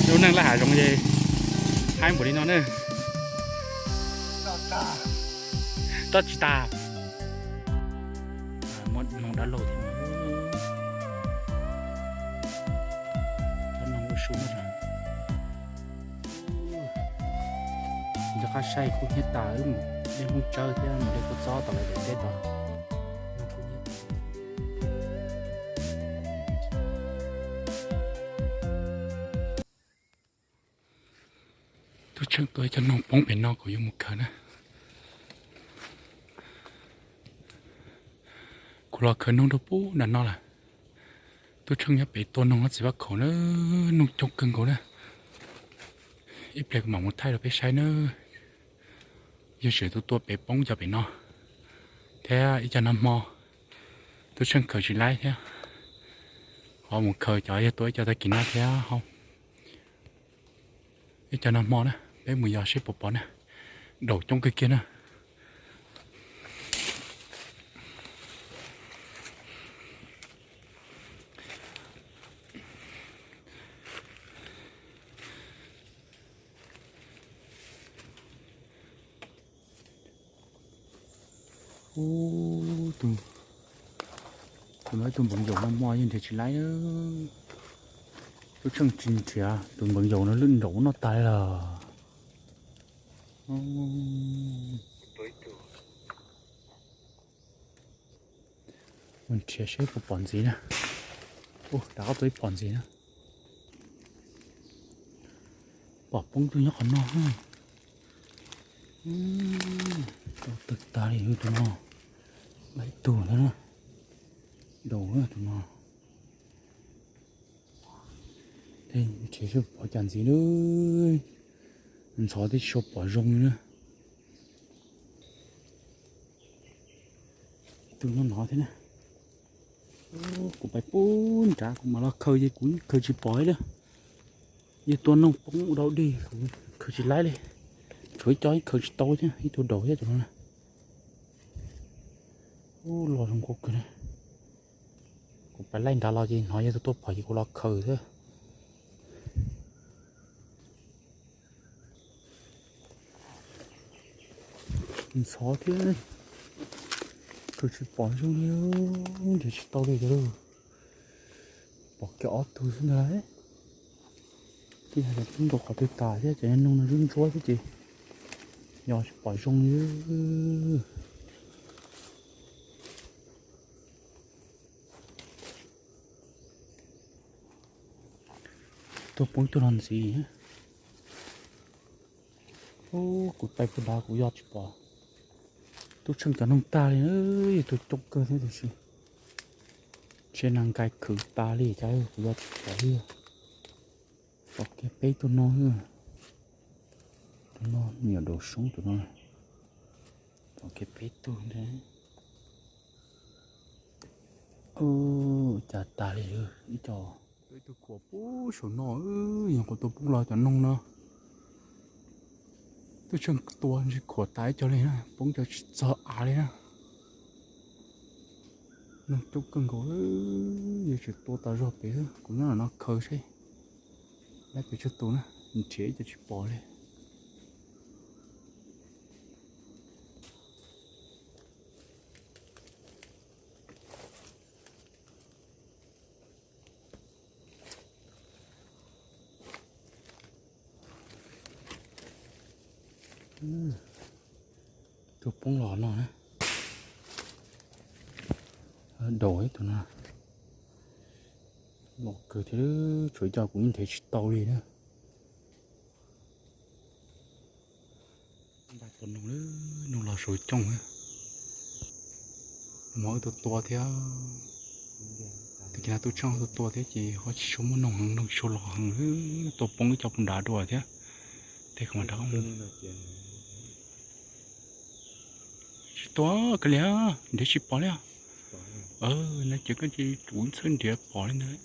Lub neej laj hav zoov ces haib npaum li no ne. Roj tsis tas. Muaj noog dab laug thiab. Cov noog ua su no. Nco qab saib kub hnyiab tas, wb mus de hmoob tsawb thiab mus de kua txob tom lawv daim teb tod. Tub Tsheej tua ib co noog poob pem no kuv yuav mus khaws na. Kuv los khaws noog rau pub nram no lawm. Tub Tsheej nyob pem tua noog nyob txiv vaj khaum na, noog coob kawg nkaus na. Ib pliag kuv mam mus thaij rau peb saib na. Yog tseem tua tua pem poob cov pem no thiab ib co nag hmo, Tub Tsheej khaws tsis laib thiab. Ho mus khaws cov yog tua ib co tag kis no thiab. Ib co nag hmo na, peb mus yos seb puas pom na. Daum coob kawg kiag na. Ub, tus, tus no ib tug npeev yaus no mo yeej nrhiav tsis laib. Tub Tsheej tsis nrhiav tus npeev yaus no lwj nraum no tas li lawm. Mus nrhiav seb puas pom ntxiv na. Ub, rov qab tua ib pom ntxiv na. Pom poob tuaj nyob qhov no. Tau tawg tas li tus no. Laib tug thiab na. Daus tus no. Nrhiav seb pom cas ntxiv na. Ntxhov twb tsis pom zoo li na. Tus no no thiab na. Kuv pais pub nrad kuv mam los khaws ces kuv khaws tsis pom li. Yog tua noog poob ua dau dig kuv khaws tsis laib li. Tshuav ib co khaws tsis tau thiab, ib tug daus thiab tus no. Ub, los zoo nkauj kawg na. Kuv pais laij nrad los ces hnov yog tus tuaj phom ces kuv los khaws thiab. Ntxhov thiab, khaws tsis pom zoo li, nrhiav tsis tau li cov lawm. Pom kiag ob tug xwb ntag. Tib hais tias poob rau qhov twg tas thiab, cov noog no ntsuab ntsuab xwb ces yos tsis pom zoo li. Tuaj poob tuaj los ntxiv. Ub, kuv pais puag nrad kuv yos tsis pom. Tub Tsheej cov noog tag li, yog tus coob kawg thiab tiam sis ntshe nas nkais khwv tas li cas kuv yos tsis pom li. Pom kiag peb tug no, tus no me nyuam daus soob tus no. Pom kiag peb tug ntag. Ub, cas tas li ib co. Ib tug khuam puag saum no, yog kuv tua poob los cov noog no. Tub Tsheej tua ntshe khuam tas ib co li na, poob cov tsis txog av li na. Noog coob kawg nkaus, yuav tsum tua tas zog pem xwb, kuv nyob ntawm no khaws seb laib pes tsawg tus na, nrhiav ib co tsis pom li. Tus poob los no na. Daus ib tug no. Los kawg thiab, tshuav ib co kuv yeej nrhiav tsis tau li na. Npaj tua noog, noog los saum cooj. Hmo wb tuaj tua thiab, tag kis no Tub Tsheej tuaj tua thiab ces ho tsis tshua muaj noog heev, noog tsis tshua los heev, tua poob ib co puag nrad dua thiab. Tej kho mas rov qab mus. Tsis tua kiag li, nrhiav tsis pom li. No ces koj cia kuv txhawb nrhiav pom li ntawd.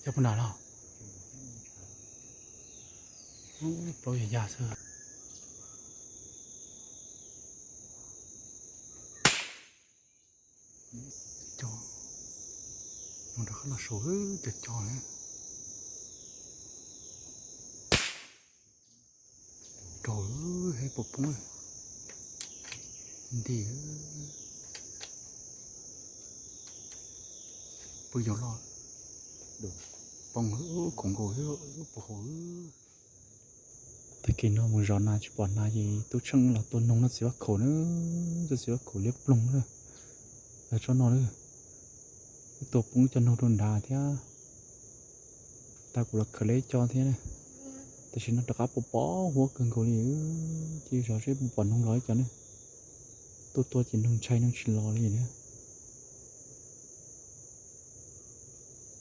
Yog puag nrad los? Plaub yog yaj xwb. Cov cov no rov qab los saud, cov cov na. Rau heb puas poob nti. Puas yog los poob khoom nkaus puas hau. Tag kis no mus zov nas tsis pom nas ces tub Tsheej los tua noog noj txiv vaj khaum na. Tua txiv vaj khaum liab ploog na. Tsob no na, tua poob cov noog rau nrad thiab. Tag kuv los khaws li ib co thiab na. Tam sim no rov qab pos pos huab kawg nkaus li. Cia zov seb puas pom noog los ib co na. Tuaj tua ces noog ntshai noog tsis los li na.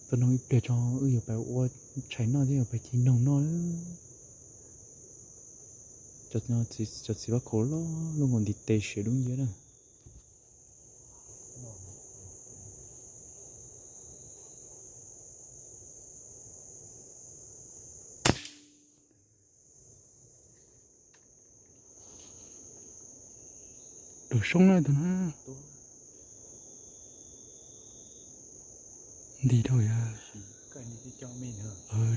Tua noog ib pliag tso wb yuav pais ua tshais noj thiab yuav pais ci noog noj. Cov txiv vaj khaum loj loj nkaus ntiv tes siav dub nciab na. Daum soob na tus no. Nti dhau yog.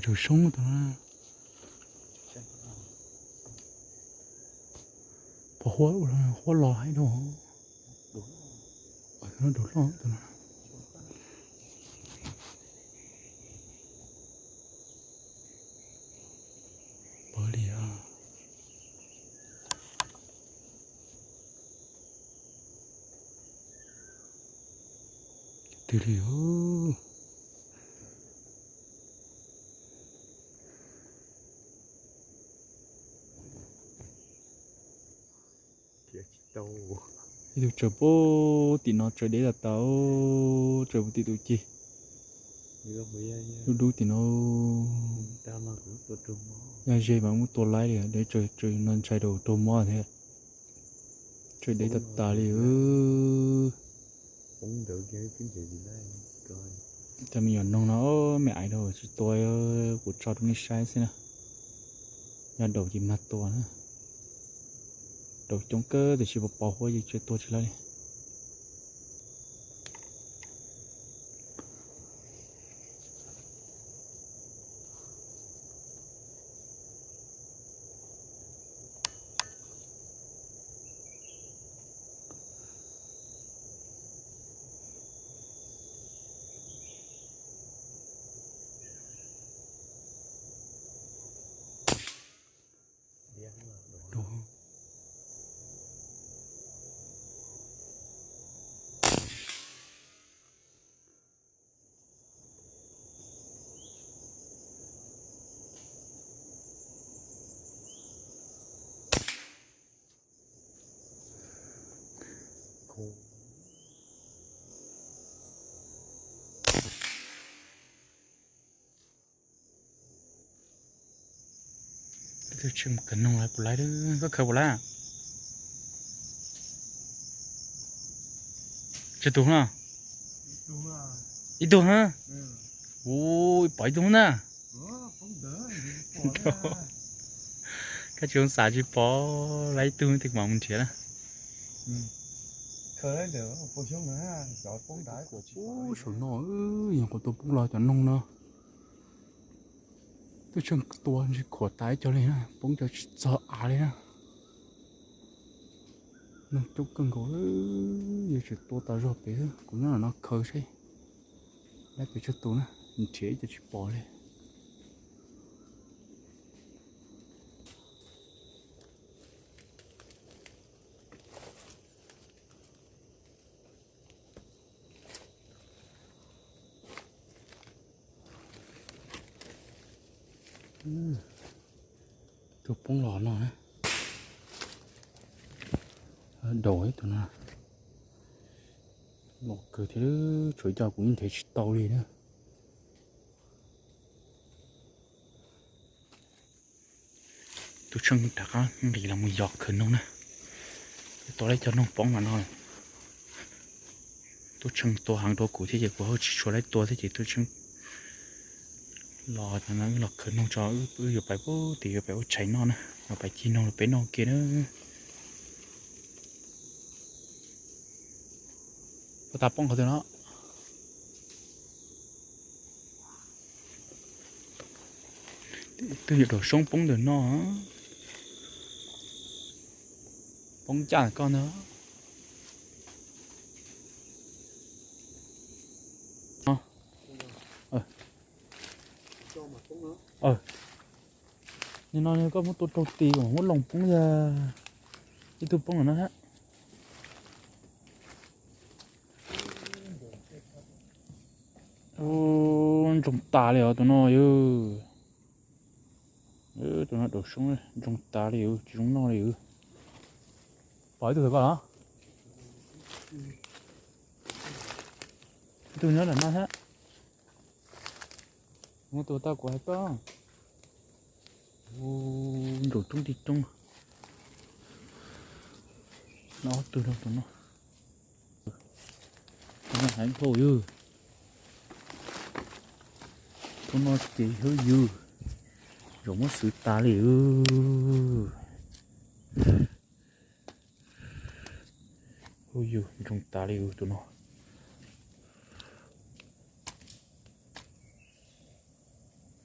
Daum soob tus no. Pom huab los haib dhau. Daum loj tus no. Pov li. Twg li os. Ib tug tsaws pem tim no tsaws deb tas tas, tsaws pem tim tus ceg. Dub dub tim no. Yog ze mas muab tua laib li, deb tsaws tsaws no ntshai rau raug mob thiab. Tsaws deb tas tas li. Cov me nyuam noog no me aiv rau tsis tua, kuv tso rau nej saib xwb na. Yog daum ces mag tua na. Daum coob kawg tiam sis pos pos huab ces tsis tua tsis laib li. Khaws noog los puas laib, koj khaws puas laib? Tsawg tus no? Ib tug na? Ui, pom ib tug na. Koj tsis zoo xav tsis pom, laib ib tug twg mam mus nrhiav na. Saum no yog qhov tua poob los cov noog no. Tub Tsheej tua ntsis khuam tas ib co li na, poob cov tsis txog av li na. Noog coob kawg nkaus, yuav tsum tua tas zog pem xwb. Kuv nyob ntawm no khaws seb laib pem tsawg tus na, nrhiav ib co tsis pom li. Tus poob los no na. Daum ib tug no. Los kawg thiab, tshuav ib co kuv yeej nrhiav tsis tau li na. Tub Tsheej rov qab nqis los mus yos khaws noog na. Tua laib cov noog poob mas no. Tub Tsheej tua heev dua kuv thiab ces kuv ho tsis tshua laib tua thiab ces Tub Tsheej los, los khaws noog tso, wb yuav pais pub tim yuav pais ua tshais noj na, yuav pais ci noog rau peb noj kiag na. Ua tas poob qhov twg no. Twb yuav daum soob poob ntawm no. Poob ncaj koj ntag. Nim no koj muab tua raug tis kom muab loo poob yog ib tug poob no hab. Ntsoog tas li os tus no yog. Tus no daum soob ntsoog tas li, tsis zoo noj li. Pom ib tug koj los? Ib tug nyob ntawm no thiab. Tus tau kuv hais koj. Ntsoog coob ti coob. No ob tug no, tus no. Tus no heev dhau yog. Tus no ces hwb yug, zaum muab xwb tas li. Hu yug ntsoog tas li tus no.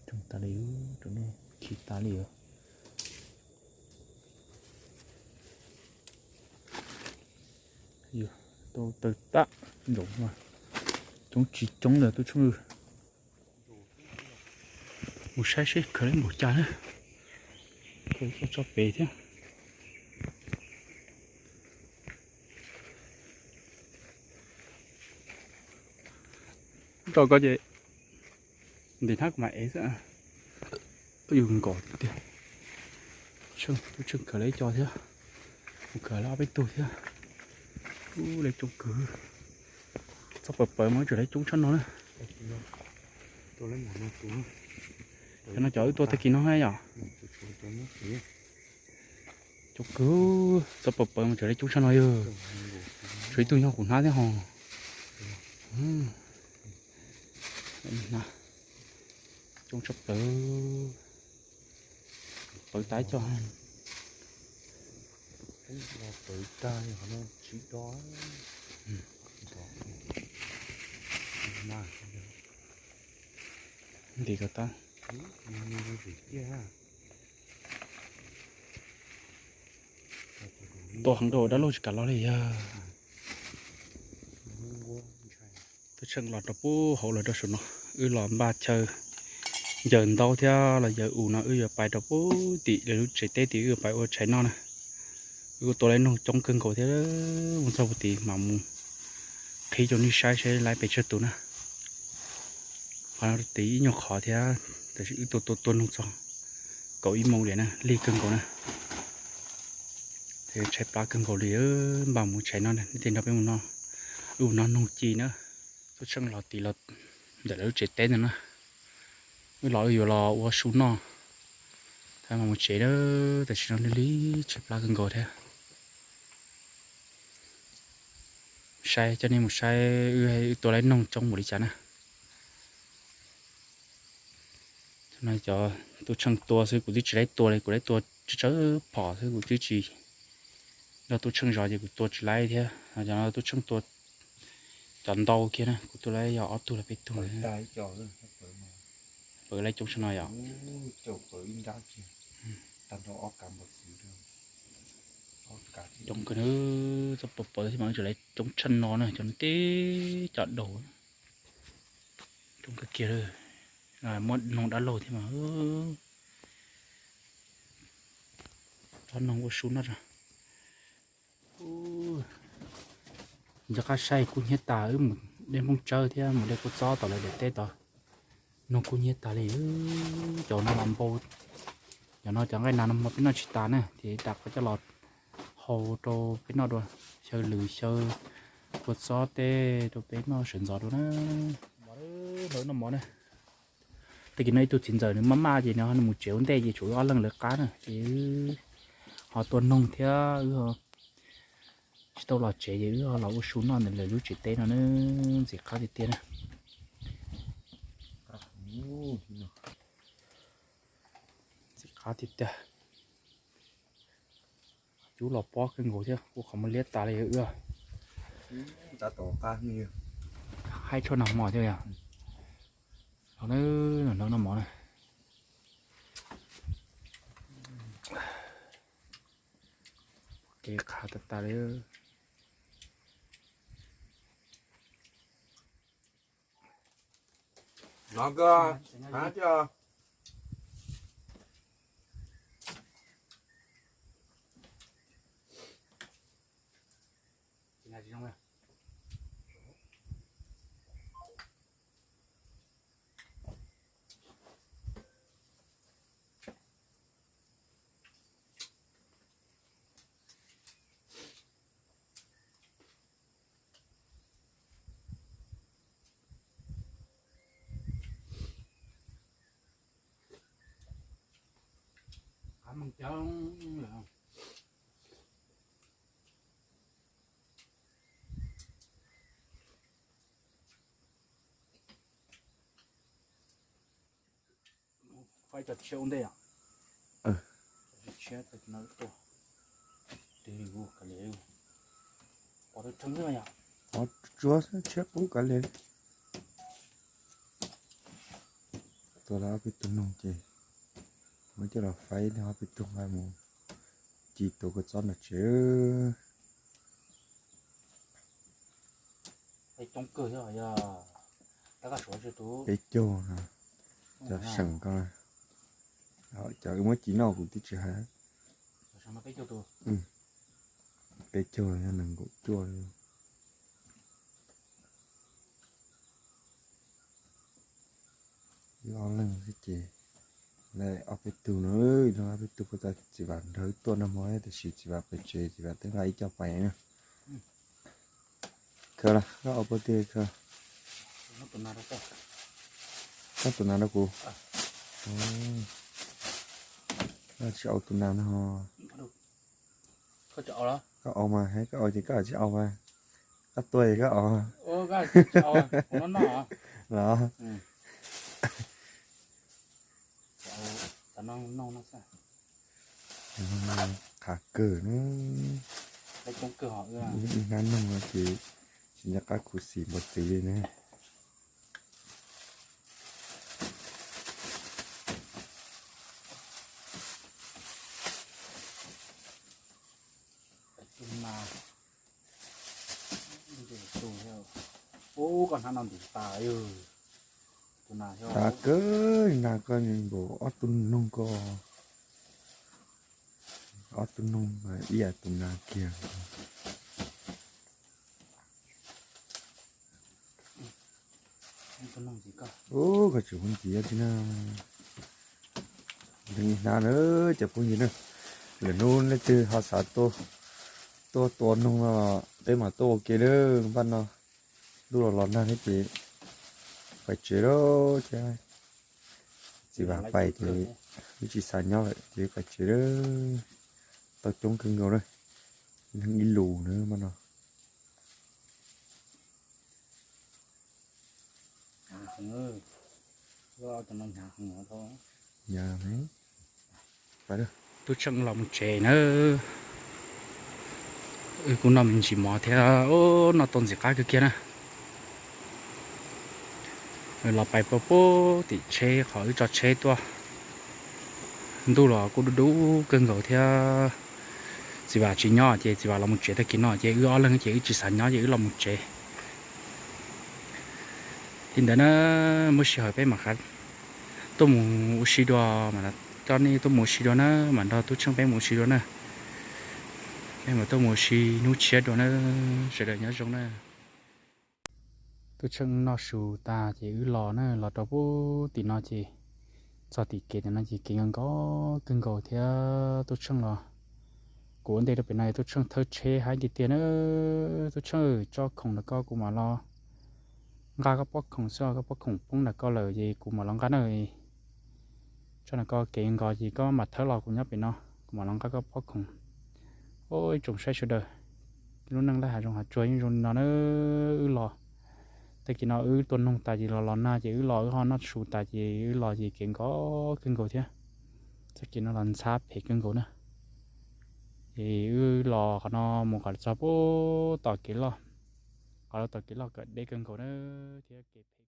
Ntsoog tas li, tus no khi tas li os. Yog tau tawg tag ntsoov mas coob tsis coob ntawm tub tshooj. Mus saib seb khaws li npaum cas na. Khaws tso pem thiab. Rau koj ces ntim hnab kuv mam ev xwb. Yus nkaum tiag tiag. Tub Tsheej khaws lawv ib co thiab, kuv khaws lawv ob peb tug thiab. Ub, lawv coob kawg. Txhob pawv pawv mas tseem lawv coob tshaj no na. Cov no cov wb tua tag kis no yom. Coob kawg, txhob pawv pawv mas tseem lawv coob tshaj no yog. Tshuav ib tug nyob kuv hnab thiab ho. Coob tshaj plaws. Pawv tas cov. Ntim ko tab. Tua heev rau dab laug tsis kam los li yog. Tub Tsheej los rau pub hauv lawm rau saum no, wb los npaj chaw ncaws ntaub thiab los yawg us no wb yuav pais rau pub tim lawv lub tsev teb tim wb yuav pais ua tshais noj na. Wb tua lawv noog coob kawg nkaus thiab, mus txog pub tim mas mus qhib rau nej saib seb lawv pes tsawg tus na. Qhov no tim ib nyuag qhov thiab, tab sis wb tua tua tua noog txog kaum ib moos li na, lig kawg nkaus na. Tshaib plab kawg nkaus li, npaj mus tshais noj, nej thiaj nrog peb mus noj, wb mus noj noog ci na. Tub Tsheej los tim los ntawm lawv lub tsev teb ntawd na. Wb los wb yuav los ua su noj, tab mas mus tsev na, tam sim no lig lig tshaib plab kawg nkaus thiab. Saib coj nej mus saib wb tua lawv noog coob npaum li cas na. Cov Tub Tsheej tua xwb kuv twb tsis laib tua li, kuv laib tua tsawg tsawg phom xwb kuv twb tsis nrog Tub Tsheej zov ces kuv tua tsis laib thiab. Cov no Tub Tsheej tua cov ntau kiag na, kuv tua laib yog ob tug los peb tug. Pawv laib coob tshaj no yom. Coob kawg, txhob pawv pawv thiab mas tseem laib coob tshaj no na, cov teb cov daus. Coob kawg kiag, muab noog dab laug thiab mas. Txhob noog ua su noj tso. Nco qab saib kub hnyiab tas, wb mus de nplooj tsawb thiab mus de kua txob tom lawv daim teb tod. Noog kub hnyiab tas li, cov no los npau, cov no cov nqaij nas no hmo peb noj tsis tas na, ces tas qhov coj los hau rau peb noj dua, xyaw lws xyaw kua txob teb rau peb noj sawv ntxov dua na. Noj mov na. Tag kis no ib tug txiv ntxawm nws maj maj ces nws mus tsev ua ntej ces tshuav wb ob leeg lawv qab na ces ho tua noog thiab wb tsis tau los tsev ces wb ho los ua su noj ntawm lawv lub tsev teb no na. Ntxim qab tiag tiag na. Ntxim qab tiag tiag. Cub los pob kawg nkaus thiab, ua qhov muag liab tas li wb. Tab tom qab haib tshuaj noj mov thiab yog. Los na, noj mov na. Kev qhav tas tas li. Faib cov tshiab ua ntej os. Tshiab tag no tuaj. Tig li kav liam. Pov tau tsheej xwb yom. Pov tsuag xwb tshiab qub kav liam. Tua lawm ob peb tug noog ces muab coj los faib li ob peb tug nqa mus ci tua kua txob nram tsev. Peb caug no, cov seem ko, cov muab ci noj kuv twb tsis hais. Peb caug yog nees nkaum cuaj li. Wb ob leeg xwb ces lawv ob peb tug no, ob peb tug puas tas txiv Vam nrog wb tuaj noj mov tiam sis txiv Vam pem tsev, txiv Vam twb nqa ib co pais na. Khaws los, koj ua pab tiag khaws. Koj tus nas rau kuv. Koj tsis ua tus nas no. Koj ua mas, koj ua ces koj tsis ua mas. Koj tua ces koj ua. Los. Qhav kawg na. Ib hnab noog no ces tsis nco qab khuv xim npaum txwv li na. Ub, koj hnab no ntim tas. Tas kawg, nas koj nkaus ob tug noog ko. Ob tug noog mas ib yam tus nas kiag. Ub, koj tseem muab ntxiv thiab na. Ib hnab na cov phooj ywg na. Lwm hnub leej twg ho xav tuaj tua noog no peb mam tuaj ua ke na. Npaj no ntuj los los nag thiab ces pais tsev lawm thiab. Txiv Vam pais ces wb tsis xav nyob lawm ces wb pais tsev lawm. Tau coob kawg nkaus na, neeg ib lus na mas no. Tub Tsheej los mus tsev na. Wb kuj noj me ntsis mov thiab, noj tau ntxim qab kawg kiag na. Los pais puag puag tim tsheb qhov wb tso tsheb tuaj. Ntuj los kuj dub dub kawg nkaus thiab. Txiv Vam tsis nyob ces txiv Vam los mus tsev tag kis no ces wb ob leeg ces wb tsis xav nyob ces wb los mus tsev. Li ntawd na, muaj sij hawm peb mam tuaj mus ua si dua, coj nej tuaj mus ua si dua na, mam nrog Tub Tsheej peb mus ua si dua na. Peb mam tuaj mus ua si hnub tshiab dua na, sawv daws nyob zoo na. Tub Tsheej noj su tas ces wb los na, los rau puag tim no ces txog tim kev tim no ces kev nkos kawg nkaus thiab Tub Tsheej los. Kuv ua ntej rau pem no Tub Tsheej thawb tsheb haib tiag tiag na. Tub Tsheej, tso khoom nram ko kuv mam los nqa koj pob khoom xwb, koj pob khoom poob nram ko lawm ces kuv mam los nqa na. Tso nram ko kev nkos ces koj mam thawb los kuv nyob pem no, kuv mam los nqa koj pob khoom. Ib tsoom saib sawv daws, lub neej laj hav zoov hav tsuag yeej zoo li no na. Wb los tag kis no wb tua noog tas ces los los nag ces wb los wb ho noj su tas ces wb los ces kev nkos kawg nkaus thiab. Txoj kev no los ntxhab phem kawg nkaus na. Es wb los qhov no mus kom txog puag tom kev loj. qhov no tau kev loj kawm deb kawg nkaus na, thiab kev phem